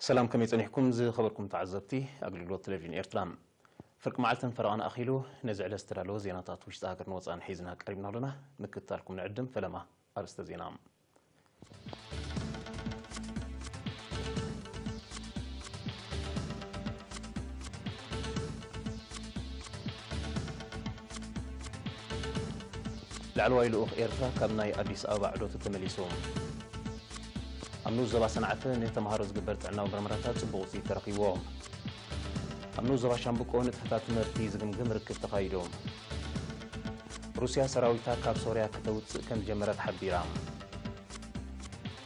ሰላም፣ ከመይ ጸኒሕኩም ዝኸበርኩም ተዓዘብቲ ኣገልግሎት ቴሌቪዥን ኤርትራ? ፍርቂ መዓልትን ፈረቓን ኣኺሉ፣ ነዚ ዕለት ዝተዳለወ ዜናታት ውሽጢ ሃገርን ወጻእን ሒዝና ቀሪብና ኣሎና። ምክትታልኩም ንዕድም። ፈለማ ኣርእስተ ዜና። ላዕለዋይ ልኡኽ ኤርትራ ካብ ናይ ኣዲስ ኣበባ ዑደቱ ተመሊሱ። ኣብ ንኡስ ዞባ ሰንዓፈ ንተምሃሮ ዝግበር ጥዕናዊ መርመራታት ጽቡቕ ውጽኢት ተረኺብዎ። ኣብ ንኡስ ዞባ ሻምብቆ ንጥፈታት ትምህርቲ ዝግምግም ርክብ ተኻይዱ። ሩስያ ሰራዊታ ካብ ሶርያ ከተውጽእ ከም ዝጀመረት ሓቢራ።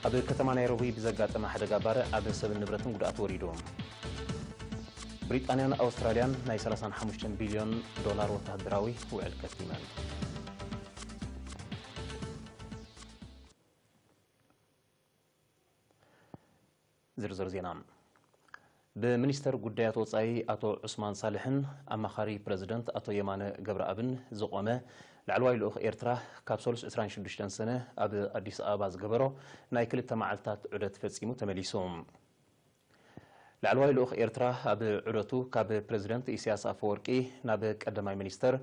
ኣብ ከተማ ናይሮቢ ብዘጋጠመ ሓደጋ ባርዕ ኣብ ሰብን ንብረትን ጉድኣት ወሪዱ። ብሪጣንያን ኣውስትራልያን ናይ ሰላሳን ሓሙሽተን ቢልዮን ዶላር ወተሃደራዊ ውዕል ከቲመን። ዝርዝር ዜና። ብሚኒስተር ጉዳያት ወጻኢ ኣቶ ዑስማን ሳልሕን ኣማኻሪ ፕረዚደንት ኣቶ የማነ ገብረኣብን ዝቖመ ላዕለዋይ ልኡኽ ኤርትራ ካብ ሰሉስ ዕስራን ሽዱሽተን ሰነ ኣብ ኣዲስ ኣበባ ዝገበሮ ናይ ክልተ መዓልታት ዑደት ፈጺሙ ተመሊሱ። ላዕለዋይ ልኡኽ ኤርትራ ኣብ ዑደቱ ካብ ፕረዚደንት ኢሳያስ ኣፈወርቂ ናብ ቀዳማይ ሚኒስተር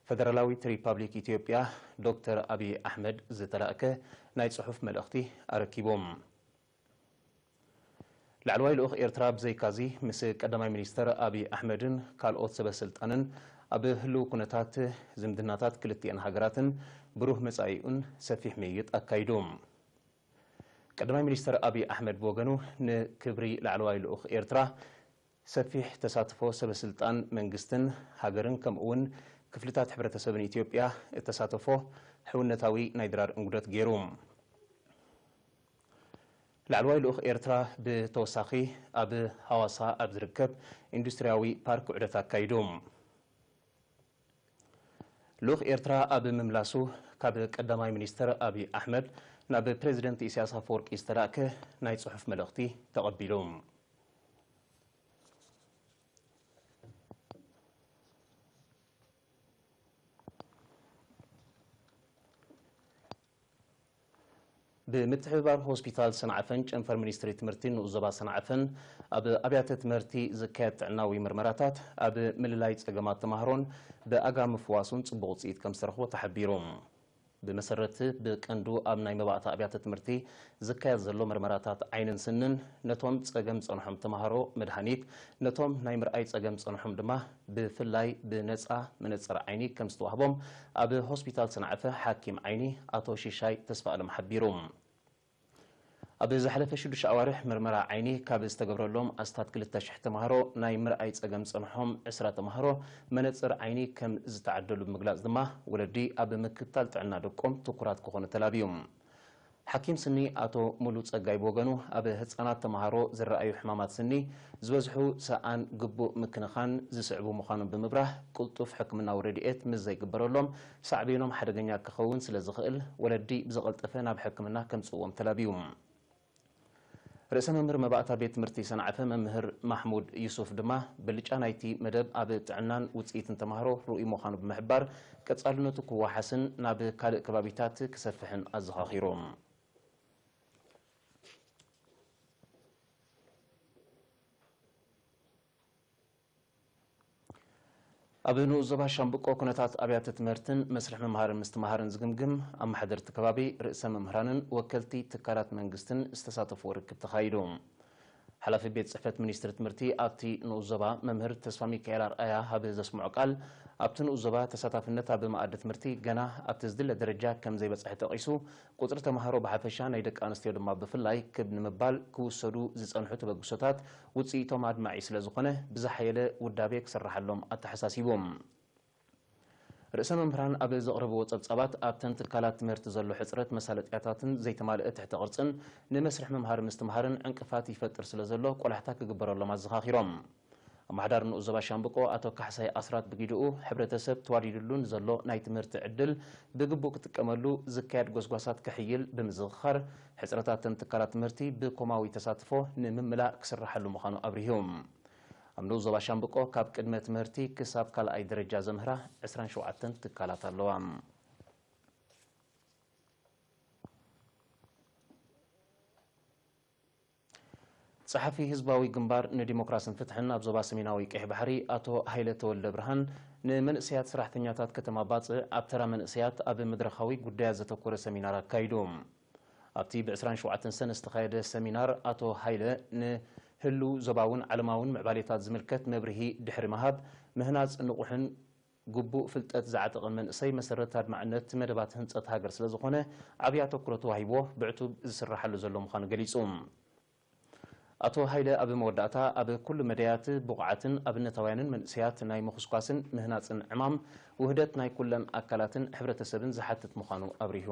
ፈደራላዊት ሪፓብሊክ ኢትዮጵያ ዶክተር ኣብይ ኣሕመድ ዝተላእከ ናይ ጽሑፍ መልእኽቲ ኣረኪቡ። ላዕለዋይ ልኡኽ ኤርትራ ብዘይካዚ ምስ ቀዳማይ ሚኒስተር ኣብይ ኣሕመድን ካልኦት ሰበ ስልጣንን ኣብ ህልው ኩነታት ዝምድናታት ክልቲአን ሃገራትን ብሩህ መጻኢኡን ሰፊሕ ምይይጥ ኣካይዱ። ቀዳማይ ሚኒስተር ኣብይ ኣሕመድ ብወገኑ ንክብሪ ላዕለዋይ ልኡኽ ኤርትራ ሰፊሕ ተሳትፎ ሰበ ስልጣን መንግስትን ሃገርን ከምኡ እውን ክፍልታት ሕብረተሰብን ኢትዮጵያ እተሳተፎ ሕውነታዊ ናይ ድራር እንጉደት ገይሩ። ላዕለዋይ ልኡኽ ኤርትራ ብተወሳኺ ኣብ ሃዋሳ ኣብ ዝርከብ ኢንዱስትርያዊ ፓርክ ዑደት ኣካይዱ። ልኡኽ ኤርትራ ኣብ ምምላሱ ካብ ቀዳማይ ሚኒስተር ኣብይ ኣሕመድ ናብ ፕረዚደንት ኢሳያስ ኣፈወርቂ ዝተላእከ ናይ ጽሑፍ መልእኽቲ ተቐቢሉ። ብምትሕብባር ሆስፒታል ሰንዓፈን ጨንፈር ሚኒስትሪ ትምህርቲ ንኡስ ዞባ ሰንዓፈን ኣብ ኣብያተ ትምህርቲ ዝካየድ ጥዕናዊ ምርመራታት ኣብ ምልላይ ጸገማት ተማሃሮን ብኣጋ ምፍዋሱን ጽቡቕ ውጽኢት ከም ዝተረኽቦ ተሓቢሩ። ብመሰረት ብቀንዱ ኣብ ናይ መባእታ ኣብያተ ትምህርቲ ዝካየድ ዘሎ ምርመራታት ዓይንን ስንን ነቶም ጸገም ዝጸንሖም ተማሃሮ መድሃኒት፣ ነቶም ናይ ምርኣይ ጸገም ዝጸንሖም ድማ ብፍላይ ብነጻ መነጽር ዓይኒ ከም ዝተዋህቦም ኣብ ሆስፒታል ሰንዓፈ ሓኪም ዓይኒ ኣቶ ሽሻይ ተስፋኣለም ሓቢሩ። ኣብ ዝሓለፈ ሽዱሽተ ኣዋርሕ ምርመራ ዓይኒ ካብ ዝተገብረሎም ኣስታት ክልተ ሽሕ ተማሃሮ ናይ ምርኣይ ጸገም ዝጸንሖም ዕስራ ተማሃሮ መነጽር ዓይኒ ከም ዝተዓደሉ ብምግላጽ ድማ ወለዲ ኣብ ምክትታል ጥዕና ደቆም ትኩራት ክኾኑ ተላብዩ። ሓኪም ስኒ ኣቶ ሙሉ ጸጋይ ብወገኑ ኣብ ህጻናት ተማሃሮ ዝረኣዩ ሕማማት ስኒ ዝበዝሑ ሰኣን ግቡእ ምክንኻን ዝስዕቡ ምዃኖም ብምብራህ ቅልጡፍ ሕክምናዊ ረድኤት ምስ ዘይግበረሎም ሳዕቤኖም ሓደገኛ ክኸውን ስለ ዝኽእል ወለዲ ብዝቐልጠፈ ናብ ሕክምና ከምጽእዎም ተላብዩ። ርእሰ መምህር መባእታ ቤት ትምህርቲ ሰንዓፈ መምህር ማሕሙድ ዩሱፍ ድማ ብልጫ ናይቲ መደብ ኣብ ጥዕናን ውጽኢትን ተማሃሮ ርኡይ ምዃኑ ብምሕባር ቀጻልነቱ ክወሓስን ናብ ካልእ ከባቢታት ክሰፍሕን ኣዘኻኺሩ። ኣብ ንኡስ ዞባ ሻምብቆ ኩነታት ኣብያተ ትምህርትን መስርሕ ምምሃርን ምስትምሃርን ዝግምግም ኣመሓደርቲ ከባቢ፣ ርእሰ መምህራንን ወከልቲ ትካላት መንግስትን ዝተሳተፍዎ ርክብ ተኻይዱ። ሓላፊ ቤት ጽሕፈት ሚኒስትሪ ትምህርቲ ኣብቲ ንኡስ ዞባ መምህር ተስፋ ሚካኤል ኣርኣያ ኣብ ዘስምዖ ቃል፣ ኣብቲ ንኡስ ዞባ ተሳታፍነት ኣብ መኣዲ ትምህርቲ ገና ኣብቲ ዝድለ ደረጃ ከም ዘይበጽሐ ጠቒሱ፣ ቁጽሪ ተማሃሮ ብሓፈሻ ናይ ደቂ ኣንስትዮ ድማ ብፍላይ ክብ ንምባል ክውሰዱ ዝጸንሑ ተበግሶታት ውጽኢቶም ኣድማዒ ስለ ዝኾነ ብዝሓየለ ውዳቤ ክስርሓሎም ኣተሓሳሲቡ። ርእሰ መምህራን ኣብ ዘቕረብዎ ጸብጻባት ኣብተን ትካላት ትምህርቲ ዘሎ ሕጽረት መሳለጥያታትን ዘይተማልአ ትሕተ ቅርጽን ንመስርሕ ምምሃር ምስትምሃርን ዕንቅፋት ይፈጥር ስለ ዘሎ ቆላሕታ ክግበረሎም ኣዘኻኺሮም። ኣመሓዳሪ ንኡስ ዞባ ሻምብቆ ኣቶ ካሕሳይ ኣስራት ብጊድኡ፣ ሕብረተሰብ ተዋዲድሉ ንዘሎ ናይ ትምህርቲ ዕድል ብግቡእ ክጥቀመሉ፣ ዝካየድ ጎስጓሳት ክሕይል ብምዝኽኻር፣ ሕጽረታተን ትካላት ትምህርቲ ብኮማዊ ተሳትፎ ንምምላእ ክስርሓሉ ምዃኑ ኣብሪሁ። ኣብ ንኡስ ዞባ ሻምብቆ ካብ ቅድመ ትምህርቲ ክሳብ ካልኣይ ደረጃ ዘምህራ ዕስራን ሸውዓተን ትካላት ኣለዋ። ጸሓፊ ህዝባዊ ግንባር ንዲሞክራስን ፍትሕን ኣብ ዞባ ሰሜናዊ ቀይሕ ባሕሪ ኣቶ ሃይለ ተወልደ ብርሃን፣ ንመንእሰያት ሰራሕተኛታት ከተማ ባጽዕ ኣብ ተራ መንእሰያት ኣብ መድረኻዊ ጉዳያት ዘተኮረ ሰሚናር ኣካይዱ። ኣብቲ ብ ዕስራን ሸውዓተን ሰነ ዝተኻየደ ሰሚናር፣ ኣቶ ሃይለ ንህሉው ዞባውን ዓለማውን ምዕባሌታት ዝምልከት መብርሂ ድሕሪ ምሃብ፣ ምህናጽ ንቑሕን ግቡእ ፍልጠት ዝዓጠቐን መንእሰይ መሰረት ኣድማዕነት መደባት ህንጸት ሃገር ስለዝኾነ፣ ዓብዪ ኣተኩሮ ተዋሂብዎ ብዕቱብ ዝስራሓሉ ዘሎ ምዃኑ ገሊጹ። ኣቶ ሃይለ ኣብ መወዳእታ፣ ኣብ ኩሉ መዳያት ብቑዓትን ኣብነታውያንን መንእሰያት ናይ ምኹስኳስን ምህናጽን ዕማም፣ ውህደት ናይ ኩለን ኣካላትን ሕብረተሰብን ዝሓትት ምዃኑ ኣብሪሁ።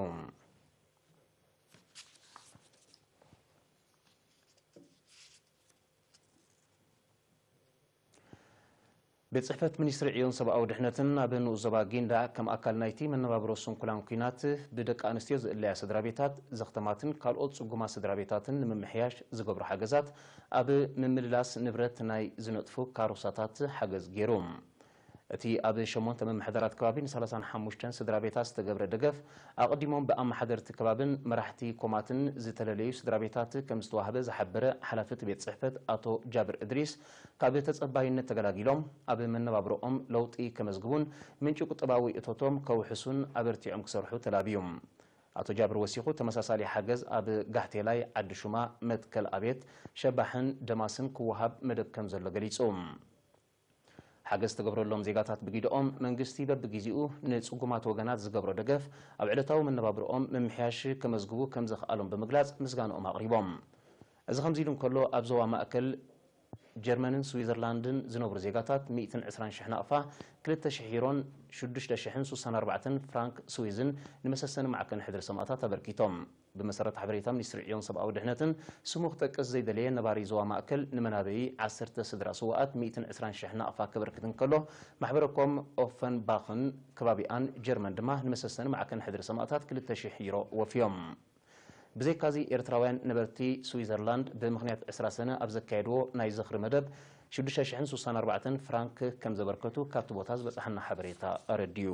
ቤት ጽሕፈት ሚኒስትሪ ዕዮን ሰብኣዊ ድሕነትን ኣብ ንኡስ ዞባ ጊንዳዕ፣ ከም ኣካል ናይቲ መነባብሮ ስንኩላን ኲናት ብደቂ ኣንስትዮ ዝእለያ ስድራ ቤታት፣ ዘኽተማትን ካልኦት ጽጉማት ስድራ ቤታትን ንምምሕያሽ ዝገብሮ ሓገዛት፣ ኣብ ምምልላስ ንብረት ናይ ዝነጥፉ ካሮሳታት ሓገዝ ገይሩ። እቲ ኣብ ሸሞንተ ምምሕዳራት ከባቢ ንሰላሳን ሓሙሽተን ስድራ ቤታት ዝተገብረ ደገፍ፣ ኣቕዲሞም ብኣመሓደርቲ ከባብን መራሕቲ ኮማትን ዝተለለዩ ስድራ ቤታት ከም ዝተዋህበ ዝሓበረ ሓላፊ እቲ ቤት ጽሕፈት ኣቶ ጃብር እድሪስ፣ ካብ ተጸባይነት ተገላጊሎም ኣብ መነባብሮኦም ለውጢ ከመዝግቡን ምንጪ ቁጠባዊ እቶቶም ከውሕሱን ኣበርቲዖም ክሰርሑ ተላብዩ። ኣቶ ጃብር ወሲኹ፣ ተመሳሳሊ ሓገዝ ኣብ ጋሕቴላይ፣ ዓዲ ሹማ፣ መትከል ኣቤት፣ ሸባሕን ደማስን ክወሃብ መደብ ከም ዘሎ ገሊጹ። ሓገዝ ዝተገብረሎም ዜጋታት ብጊደኦም፣ መንግስቲ በብግዜኡ ንጽጉማት ወገናት ዝገብሮ ደገፍ ኣብ ዕለታዊ መነባብሮኦም ምምሕያሽ ከመዝግቡ ከም ዘኽኣሎም ብምግላጽ ምስጋንኦም ኣቕሪቦም። እዚ ከምዚ ኢሉ እንከሎ፣ ኣብ ዞባ ማእከል ጀርመንን ስዊዘርላንድን ዝነብሩ ዜጋታት ሚእትን ዕስራን ሽሕ ናቕፋ፣ ክልተ ሽሕ ዩሮን ሽዱሽተ ሽሕን ስሳን ኣርባዕተን ፍራንክ ስዊዝን ንመሰሰኒ ማዕከን ሕድሪ ሰማእታት ኣበርኪቶም። ብመሰረት ሓበሬታ ሚኒስትሪ ዕዮን ሰብኣዊ ድሕነትን፣ ስሙ ክጠቅስ ዘይደለየ ነባሪ ዞባ ማእከል፣ ንመናበዪ ዓሰርተ ስድራ ስውኣት ሚእትን ዕስራን ሽሕ ናቕፋ ከበርክት እንከሎ፣ ማሕበረኮም ኦፈንባኽን ከባቢኣን ጀርመን ድማ ንመሰሰኒ ማዕከን ሕድሪ ሰማእታት ክልተ ሽሕ ዩሮ ወፍዮም። ብዘይካዚ፣ ኤርትራውያን ነበርቲ ስዊዘርላንድ ብምኽንያት ዕስራ ሰነ ኣብ ዘካየድዎ ናይ ዝኽሪ መደብ ሽዱሽተ ሽሕን ስሳን ኣርባዕተን ፍራንክ ከም ዘበርከቱ ካብቲ ቦታ ዝበጽሓና ሓበሬታ ኣረድዩ።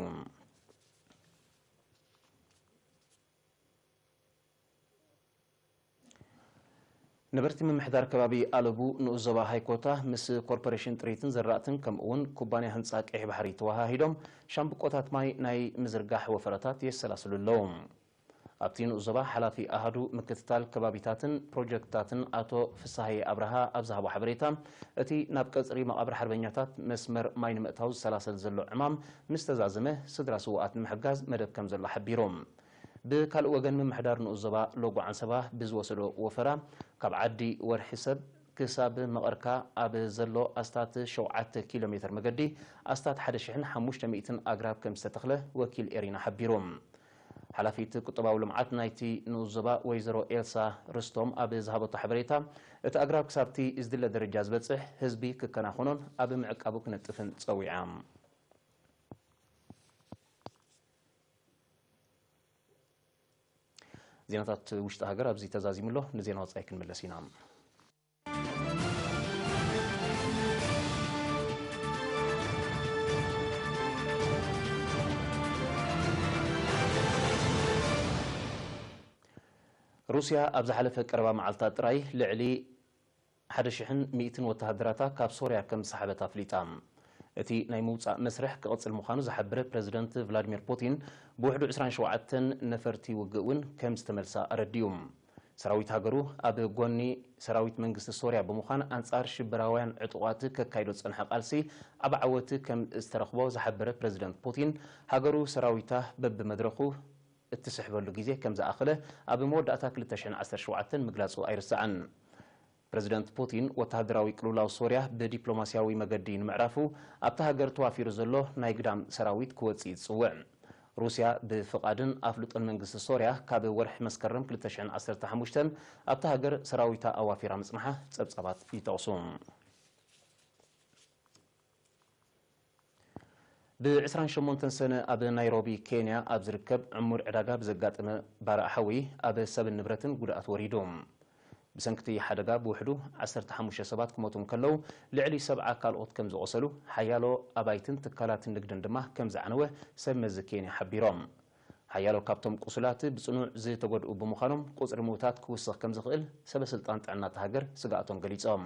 ነበርቲ ምምሕዳር ከባቢ ኣለቡ ንኡስ ዞባ ሃይኮታ ምስ ኮርፖሬሽን ጥሪትን ዘራእትን ከምኡ'ውን ኩባንያ ህንጻ ቀይሕ ባሕሪ ተወሃሂዶም ሻምብቆታት ማይ ናይ ምዝርጋሕ ወፈረታት የሰላስሉ ኣለዉ። ኣብቲ ንኡስ ዞባ ሓላፊ ኣሃዱ ምክትታል ከባቢታትን ፕሮጀክትታትን ኣቶ ፍስሃየ ኣብርሃ ኣብ ዝሃቦ ሓበሬታ፣ እቲ ናብ ቀጽሪ መቓብር ሓርበኛታት መስመር ማይ ንምእታው ዝሰላሰል ዘሎ ዕማም ምስ ተዛዘመ፣ ስድራ ስውኣት ንምሕጋዝ መደብ ከም ዘሎ ሓቢሩ። ብካልእ ወገን፣ ምምሕዳር ንኡስ ዞባ ሎጎ ዓንሰባ ብዝወሰዶ ወፈራ፣ ካብ ዓዲ ወርሒ ሰብ ክሳብ መቐርካ ኣብ ዘሎ ኣስታት ሸውዓተ ኪሎ ሜትር መገዲ ኣስታት ሓደ ሽሕን ሓሙሽተ ሚእትን ኣግራብ ከም ዝተተኽለ ወኪል ኤሪና ሓቢሩ። ሓላፊት ቁጠባዊ ልምዓት ናይቲ ንኡስ ዞባ ወይዘሮ ኤልሳ ርስቶም ኣብ ዝሃበቶ ሓበሬታ፣ እቲ ኣግራብ ክሳብቲ ዝድለ ደረጃ ዝበጽሕ፣ ህዝቢ ክከናኸኖን ኣብ ምዕቃቡ ክነጥፍን ጸዊዓ። ዜናታት ውሽጢ ሃገር ኣብዚ ተዛዚሙ ኣሎ። ንዜና ወጻኢ ክንምለስ ኢና። ሩስያ ኣብ ዝሓለፈ ቀረባ መዓልታት ጥራይ ልዕሊ ሓደ ሽሕን ሚእትን ወተሃደራታ ካብ ሶርያ ከም ዝሰሓበት ኣፍሊጣ። እቲ ናይ ምውጻእ መስርሕ ክቕጽል ምዃኑ ዝሓበረ ፕረዚደንት ቭላድሚር ፑቲን፣ ብውሕዱ ዕስራን ሸውዓተን ነፈርቲ ውግእ እውን ከም ዝተመልሳ ኣረዲኡ። ሰራዊት ሃገሩ ኣብ ጎኒ ሰራዊት መንግስቲ ሶርያ ብምዃን ኣንጻር ሽበራውያን ዕጡቓት ከካይዶ ዝጸንሐ ቃልሲ ዓቢ ዓወት ከም ዝተረኽቦ ዝሓበረ ፕረዚደንት ፑቲን፣ ሃገሩ ሰራዊታ በብመድረኹ እትስሕበሉ ግዜ ከም ዝኣኸለ ኣብ መወዳእታ ክልተ ሽሕን ዓሰርተ ሸውዓተን ምግላጹ ኣይርሳዕን። ፕረዚደንት ፑቲን፣ ወተሃደራዊ ቅልውላው ሶርያ ብዲፕሎማስያዊ መገዲ ንምዕራፉ ኣብታ ሃገር ተዋፊሩ ዘሎ ናይ ግዳም ሰራዊት ክወጽእ እዩ ዝጽውዕ። ሩስያ ብፍቓድን ኣፍልጦን መንግስቲ ሶርያ፣ ካብ ወርሒ መስከረም ክልተ ሽሕን ዓሰርተ ሓሙሽተን ኣብታ ሃገር ሰራዊታ ኣዋፊራ ምጽንሓ ጸብጻባት ይጠቕሱ። ብ ዕስራን ሸሞንተን ሰነ ኣብ ናይሮቢ ኬንያ ኣብ ዝርከብ ዕሙር ዕዳጋ ብዘጋጠመ ባርዕ ሓዊ፣ ኣብ ሰብን ንብረትን ጉድኣት ወሪዱ። ብሰንክቲ ሓደጋ ብውሕዱ ዓሰርተ ሓሙሽተ ሰባት ክሞቱ እንከለዉ፣ ልዕሊ ሰብዓ ካልኦት ከም ዝቖሰሉ፣ ሓያሎ ኣባይትን ትካላትን ንግድን ድማ ከም ዝዓነወ ሰብ መዚ ኬንያ ሓቢሮም። ሓያሎ ካብቶም ቁሱላት ብጽኑዕ ዝተጎድኡ ብምዃኖም፣ ቁጽሪ ምዉታት ክውስኽ ከም ዝኽእል ሰበ ስልጣን ጥዕና እታ ሃገር ስግኣቶም ገሊጾም።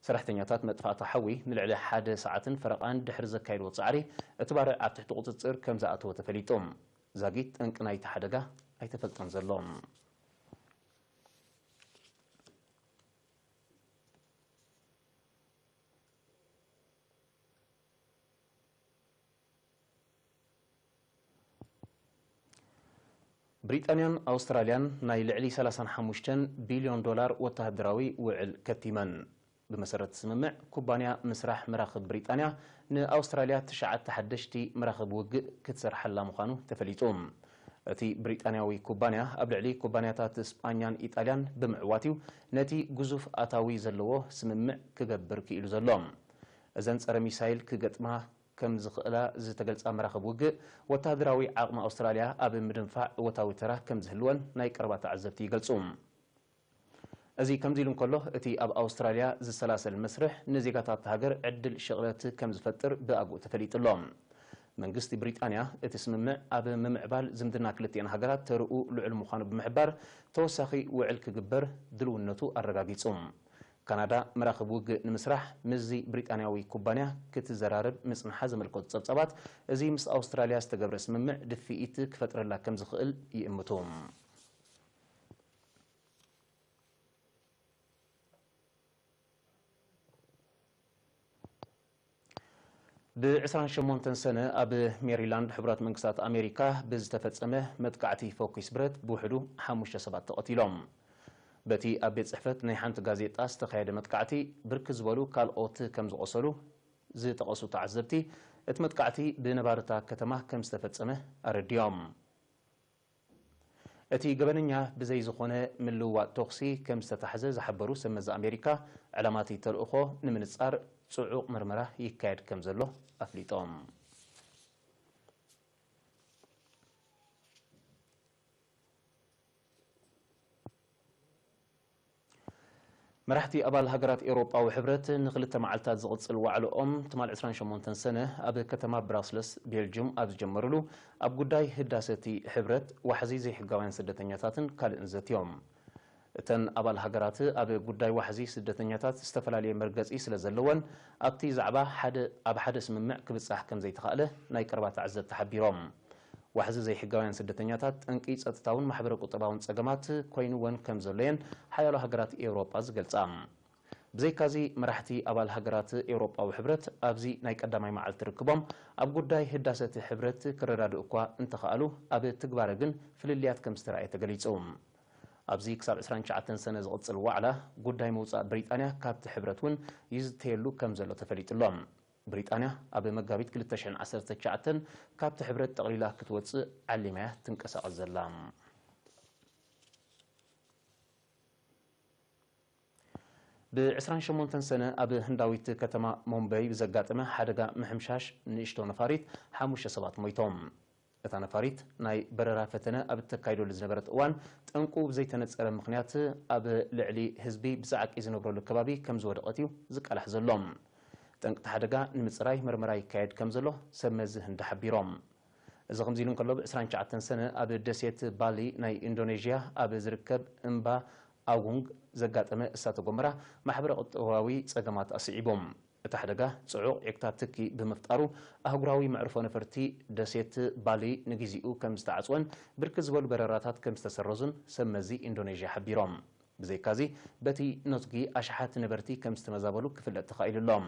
ሰራሕተኛታት መጥፋእታ ሓዊ ንልዕሊ ሓደ ሰዓትን ፈረቓን ድሕሪ ዘካየድዎ ጻዕሪ፣ እቲ ባርዕ ኣብ ትሕቲ ቁጽጽር ከም ዝኣተወ ተፈሊጡ። ዛጊት ጠንቂ ናይቲ ሓደጋ ኣይተፈልጠን ዘሎ። ብሪጣንያን ኣውስትራልያን ናይ ልዕሊ ሰላሳን ሓሙሽተን ቢልዮን ዶላር ወተሃደራዊ ውዕል ከቲመን። ብመሰረት ስምምዕ፣ ኩባንያ ምስራሕ መራኽብ ብሪጣንያ ንኣውስትራልያ ትሽዓተ ሓደሽቲ መራኽብ ውግእ ክትሰርሓላ ምዃኑ ተፈሊጡ። እቲ ብሪጣንያዊ ኩባንያ ኣብ ልዕሊ ኩባንያታት ስጳኛን ኢጣልያን ብምዕዋት እዩ ነቲ ግዙፍ ኣታዊ ዘለዎ ስምምዕ ክገብር ክኢሉ ዘሎ። እዘን ጸረ ሚሳይል ክገጥማ ከም ዝኽእላ ዝተገልጻ መራኽብ ውግእ፣ ወተሃደራዊ ዓቕሚ ኣውስትራልያ ኣብ ምድንፋዕ እወታዊ ተራ ከም ዝህልወን ናይ ቀረባ ተዓዘብቲ ይገልጹ። እዚ ከምዚ ኢሉ እንከሎ፣ እቲ ኣብ ኣውስትራልያ ዝሰላሰል መስርሕ ንዜጋታት እታ ሃገር ዕድል ሽቕለት ከም ዝፈጥር ብኣግኡ ተፈሊጡ ኣሎ። መንግስቲ ብሪጣንያ እቲ ስምምዕ ኣብ ምምዕባል ዝምድና ክልቲኤን ሃገራት ተርኡ ልዑል ምዃኑ ብምሕባር፣ ተወሳኺ ውዕል ክግበር ድልውነቱ ኣረጋጊጹ። ካናዳ መራኽብ ውግእ ንምስራሕ ምስዚ ብሪጣንያዊ ኩባንያ ክትዘራረብ ምጽንሓ ዘመልከቱ ጸብጻባት፣ እዚ ምስ ኣውስትራልያ ዝተገብረ ስምምዕ ድፍኢት ክፈጥረላ ከም ዝኽእል ይእምቱ። ብ ዕስራን ሸሞንተን ሰነ ኣብ ሜሪላንድ ሕቡራት መንግስታት ኣሜሪካ ብዝተፈጸመ መጥቃዕቲ ፈኲስ ብረት ብውሕዱ ሓሙሽተ ሰባት ተቐቲሎም። በቲ ኣብ ቤት ጽሕፈት ናይ ሓንቲ ጋዜጣ ዝተኻየደ መጥቃዕቲ ብርክት ዝበሉ ካልኦት ከም ዝቖሰሉ ዝጠቐሱ ተዓዘብቲ፣ እቲ መጥቃዕቲ ብነባሪ እታ ከተማ ከም ዝተፈጸመ ኣረዲኦም። እቲ ገበነኛ ብዘይ ዝኾነ ምልውዋጥ ተኹሲ ከም ዝተታሕዘ ዝሓበሩ ሰብ መዚ ኣሜሪካ፣ ዕላማ እቲ ተልእኾ ንምንጻር ጽዑቕ ምርመራ ይካየድ ከም ዘሎ ኣፍሊጦም። መራሕቲ ኣባል ሃገራት ኤውሮጳዊ ሕብረት ንኽልተ መዓልታት ዝቕጽል ዋዕላኦም ትማል ዕስራን ሸሞንተን ሰነ ኣብ ከተማ ብራስለስ ቤልጅዩም ኣብ ዝጀመሩሉ፣ ኣብ ጉዳይ ህዳሰ እቲ ሕብረት፣ ዋሕዚ ዘይሕጋውያን ስደተኛታትን ካልእን ዘትዮም። እተን ኣባል ሃገራት ኣብ ጉዳይ ዋሕዚ ስደተኛታት ዝተፈላለየ መርገጺ ስለ ዘለወን፣ ኣብቲ ዛዕባ ሓደ፣ ኣብ ሓደ ስምምዕ ክብጻሕ ከም ዘይተኻእለ ናይ ቀረባ ተዓዘብቲ ሓቢሮም። ዋሕዚ ዘይሕጋውያን ስደተኛታት ጠንቂ ጸጥታውን ማሕበረ ቁጠባውን ጸገማት ኮይንወን ከም ዘሎየን ሓያሎ ሃገራት ኤውሮጳ ዝገልጻ። ብዘይካዚ፣ መራሕቲ ኣባል ሃገራት ኤውሮጳዊ ሕብረት ኣብዚ ናይ ቀዳማይ መዓልቲ ርክቦም ኣብ ጉዳይ ህዳሰ እቲ ሕብረት ክረዳድኡ እኳ እንተኸኣሉ፣ ኣብ ትግባረ ግን ፍልልያት ከም ዝተራእየ ተገሊጹ። ኣብዚ ክሳብ ዕስራን ትሽዓተን ሰነ ዝቕጽል ዋዕላ፣ ጉዳይ ምውጻእ ብሪጣንያ ካብቲ ሕብረት እውን ይዝተየሉ ከም ዘሎ ተፈሊጡ ኣሎ። ብሪጣንያ ኣብ መጋቢት ክልተ ሽሕን ዓሰርተ ትሽዓተን ካብቲ ሕብረት ጠቕሊላ ክትወጽእ ዓሊማያ ትንቀሳቐስ ዘላ። ብ ዕስራን ሸሞንተን ሰነ ኣብ ህንዳዊት ከተማ ሞምበይ ብዘጋጠመ ሓደጋ ምሕምሻሽ ንእሽቶ ነፋሪት ሓሙሽተ ሰባት ሞይቶም። እታ ነፋሪት ናይ በረራ ፈተነ ኣብ እተካይደሉ ዝነበረት እዋን፣ ጠንቁ ብዘይተነጸረ ምኽንያት ኣብ ልዕሊ ህዝቢ ብጻዕቂ ዝነብረሉ ከባቢ ከም ዝወደቐት እዩ ዝቃላሕ ዘሎ። ጠንቅቲ ሓደጋ ንምጽራይ መርመራ ይካየድ ከም ዘሎ ሰብ መዚ ህንዲ ሓቢሮም። እዚ ከምዚ ኢሉ እንከሎ፣ ብ ዕስራን ትሽዓተን ሰነ ኣብ ደሴት ባሊ ናይ ኢንዶኔዥያ ኣብ ዝርከብ እምባ ኣጉንግ ዘጋጠመ እሳተ ጎመራ ማሕበረ ቁጠባዊ ጸገማት ኣስዒቡ። እቲ ሓደጋ ጽዑቕ ዒቕታ ትኪ ብምፍጣሩ፣ ኣህጉራዊ መዕርፎ ነፈርቲ ደሴት ባሊ ንግዜኡ ከም ዝተዓጽወን ብርክት ዝበሉ በረራታት ከም ዝተሰረዙን ሰብ መዚ ኢንዶኔዥያ ሓቢሮም። ብዘይካዚ፣ በቲ ነትጒ ኣሽሓት ነበርቲ ከም ዝተመዛበሉ ክፍለጥ ተኻኢሉ ኣሎ።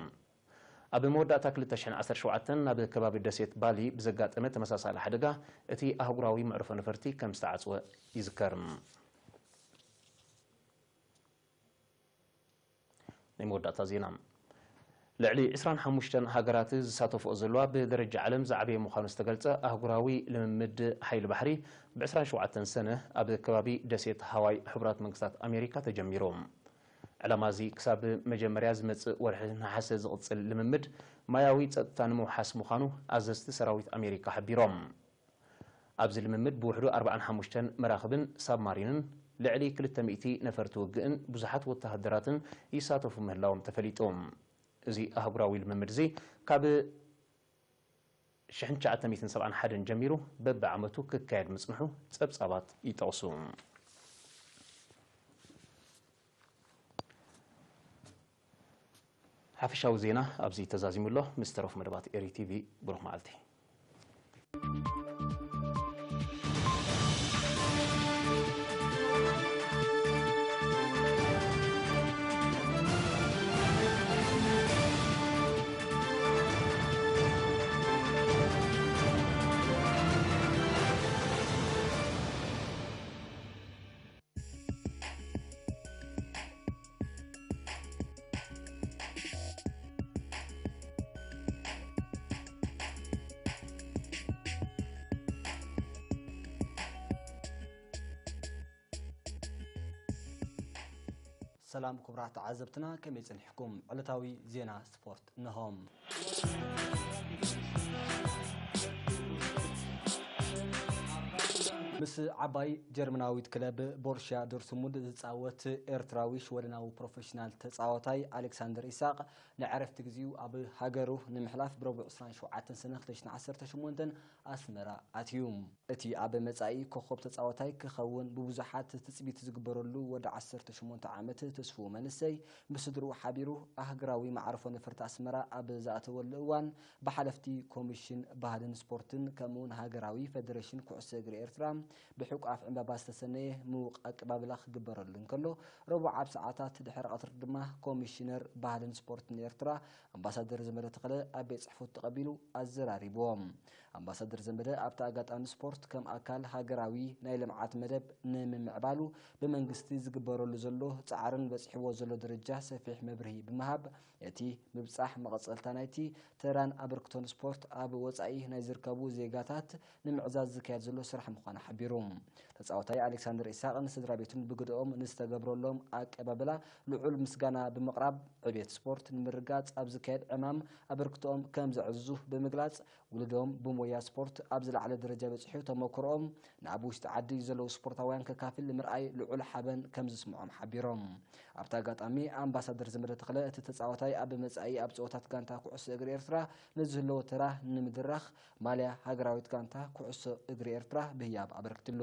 ኣብ መወዳእታ ክልተ ሽሕን ዓሰርተ ሸውዓተን ናብ ከባቢ ደሴት ባሊ ብዘጋጠመ ተመሳሳሊ ሓደጋ፣ እቲ ኣህጉራዊ መዕርፎ ነፈርቲ ከም ዝተዓጽወ ይዝከር። ናይ መወዳእታ ዜና። ልዕሊ ዕስራን ሓሙሽተን ሃገራት ዝሳተፍኦ ዘለዋ፣ ብደረጃ ዓለም ዝዓበየ ምዃኑ ዝተገልጸ ኣህጉራዊ ልምምድ ሓይሊ ባሕሪ፣ ብ ዕስራን ሸውዓተን ሰነ ኣብ ከባቢ ደሴት ሃዋይ ሕቡራት መንግስታት ኣሜሪካ ተጀሚሩ። ዕላማ እዚ ክሳብ መጀመርያ ዝመጽእ ወርሒ ነሓሰ ዝቕጽል ልምምድ ማያዊ ጸጥታ ንምውሓስ ምዃኑ ኣዘዝቲ ሰራዊት ኣሜሪካ ሓቢሮም። ኣብዚ ልምምድ ብውሕዱ ኣርባዓን ሓሙሽተን መራኽብን ሳብማሪንን ልዕሊ ክልተ ሚእቲ ነፈርቲ ውግእን ብዙሓት ወተሃደራትን ይሳተፉ ምህላዎም ተፈሊጡ። እዚ ኣህጉራዊ ልምምድ እዚ ካብ ሽሕን ትሽዓተ ሚእትን ሰብዓን ሓደን ጀሚሩ በብዓመቱ ክካየድ ምጽንሑ ጸብጻባት ይጠቕሱ። ሓፈሻዊ ዜና ኣብዚ ተዛዚሙ ኣሎ። ምስ ተረፉ መደባት ኤሪ ቲቪ ብሩኽ መዓልቲ። ሰላም ክቡራት ተዓዘብትና፣ ከመይ ጸኒሕኩም? ዕለታዊ ዜና ስፖርት እነሆ። ምስ ዓባይ ጀርመናዊት ክለብ ቦሩሽያ ዶርትሙንድ ዝጻወት ኤርትራዊ ሽወደናዊ ፕሮፌሽናል ተጻዋታይ ኣሌክሳንደር ኢሳቕ ንዕረፍቲ ግዜኡ ኣብ ሃገሩ ንምሕላፍ ብረቡዕ ዕስራን ሸውዓተን ሰነ ክልተ ሽሕን ዓሰርተ ሸሞንተን ኣስመራ ኣትዩ። እቲ ኣብ መጻኢ ኮኾብ ተጻዋታይ ክኸውን ብብዙሓት ትጽቢት ዝግበረሉ ወዲ ዓሰርተ ሸሞንተ ዓመት ተስፍኡ መንእሰይ፣ ምስ ስድርኡ ሓቢሩ ኣህግራዊ መዓርፎ ነፈርቲ ኣስመራ ኣብ ዝኣተወሉ እዋን፣ ብሓለፍቲ ኮሚሽን ባህልን ስፖርትን ከምኡውን ሃገራዊ ፈደረሽን ኩዕሶ እግሪ ኤርትራ ብሕቋፍ ዕምባባ ዝተሰነየ ምዉቕ ኣቀባብላ ክግበረሉ እንከሎ፣ ረቡዕ ኣብ ሰዓታት ድሕሪ ቀትሪ ድማ ኮሚሽነር ባህልን ስፖርትን ኤርትራ ኣምባሳደር ዘመደ ተኽለ ኣብ ቤት ጽሕፈቱ ተቐቢሉ ኣዘራሪብዎም። ኣምባሳደር ዘመደ ኣብቲ ኣጋጣሚ ስፖርት ከም ኣካል ሃገራዊ ናይ ልምዓት መደብ ንምምዕባሉ ብመንግስቲ ዝግበረሉ ዘሎ ጻዕርን በጺሕዎ ዘሎ ደረጃ ሰፊሕ መብርሂ ብምሃብ፣ እቲ ምብጻሕ መቐጸልታ ናይቲ ተራን ኣበርክቶን ስፖርት ኣብ ወጻኢ ናይ ዝርከቡ ዜጋታት ንምዕዛዝ ዝካየድ ዘሎ ስራሕ ምዃኑ ሓቢሩ። ተጻዋታይ ኣሌክሳንደር ኢሳቕን ስድራ ቤቱን ብግደኦም ንዝተገብረሎም ኣቀባብላ ልዑል ምስጋና ብምቕራብ፣ ዕቤት ስፖርት ንምርጋጽ ኣብ ዝካየድ ዕማም ኣበርክቶኦም ከም ዘዕዝዙ ብምግላጽ፣ ውሉዶም ብሞያ ስፖርት ኣብ ዝለዓለ ደረጃ በጺሑ ተመክሮኦም ንኣብ ውሽጢ ዓዲ ዘለዉ ስፖርታውያን ከካፍል ምርኣይ ልዑል ሓበን ከም ዝስምዖም ሓቢሮም። ኣብቲ ኣጋጣሚ ኣምባሳደር ዘመደ ተኽለ፣ እቲ ተጻዋታይ ኣብ መጻኢ ኣብ ጸወታት ጋንታ ኩዕሶ እግሪ ኤርትራ ንዝህለዎ ተራ ንምድራኽ ማልያ ሃገራዊት ጋንታ ኩዕሶ እግሪ ኤርትራ ብህያብ ኣበርኪትሉ።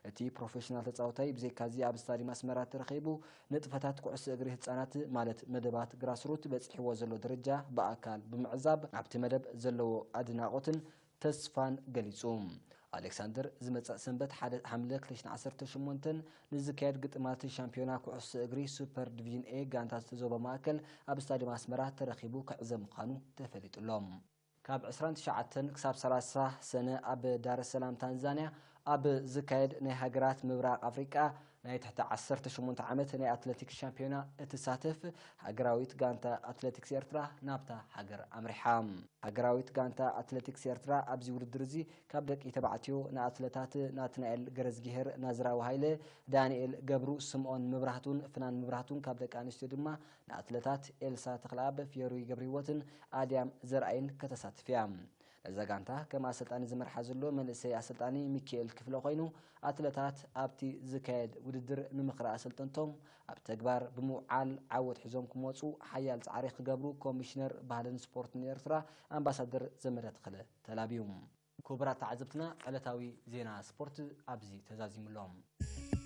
እቲ ፕሮፌሽናል ተጻዋታይ ብዘይካዚ ኣብ ስታዲየም ኣስመራ ተረኺቡ ንጥፈታት ኩዕሶ እግሪ ህጻናት ማለት መደባት ግራስሩት በጺሕዎ ዘሎ ደረጃ ብኣካል ብምዕዛብ ኣብቲ መደብ ዘለዎ ኣድናቖትን ተስፋን ገሊጹ። ኣሌክሳንደር ዝመጽእ ሰንበት ሓደ ሓምለ ክልተ ሽሕን ዓሰርተ ሸሞንተን ንዝካየድ ግጥማት ሻምፒዮና ኩዕሶ እግሪ ሱፐር ዲቪዥን ኤ ጋንታት ዞባ ማእከል ኣብ ስታዲየም ኣስመራ ተረኺቡ ክዕዘብ ምዃኑ ተፈሊጡ ኣሎ። ካብ ዕስራን ትሽዓተን ክሳብ ሰላሳ ሰነ ኣብ ዳር ሰላም ታንዛንያ ኣብ ዝካየድ ናይ ሃገራት ምብራቕ ኣፍሪቃ ናይ ትሕቲ ዓሰርተ ሸሞንተ ዓመት ናይ ኣትሌቲክስ ሻምፒዮና እትሳተፍ ሃገራዊት ጋንታ ኣትሌቲክስ ኤርትራ ናብታ ሃገር ኣምሪሓ። ሃገራዊት ጋንታ ኣትሌቲክስ ኤርትራ ኣብዚ ውድድር እዚ ካብ ደቂ ተባዕትዮ ንኣትለታት ናትናኤል ገረዝጊሄር ናዝራዊ ሃይለ፣ ዳንኤል ገብሩ፣ ስምኦን መብራህቱን ፍናን መብራህቱን፣ ካብ ደቂ ኣንስትዮ ድማ ንኣትለታት ኤልሳ ተኽለኣብ፣ ፍዮሪ ገብረህይወትን ኣድያም ዘርኣይን ከተሳትፍ እያ። ነዛ ጋንታ ከም ኣሰልጣኒ ዝመርሓ ዘሎ መንእሰይ ኣሰልጣኒ ሚካኤል ክፍለ ኮይኑ፣ ኣትለታት ኣብቲ ዝካየድ ውድድር ንምኽሪ ኣሰልጠንቶም ኣብ ተግባር ብምውዓል ዓወት ሒዞም ክመፁ ሓያል ፃዕሪ ክገብሩ ኮሚሽነር ባህልን ስፖርትን ኤርትራ ኣምባሳደር ዘመደ ተኽለ ተላብዩ። ክቡራት ተዓዘብትና፣ ዕለታዊ ዜና ስፖርት ኣብዚ ተዛዚሙ ኣሎ።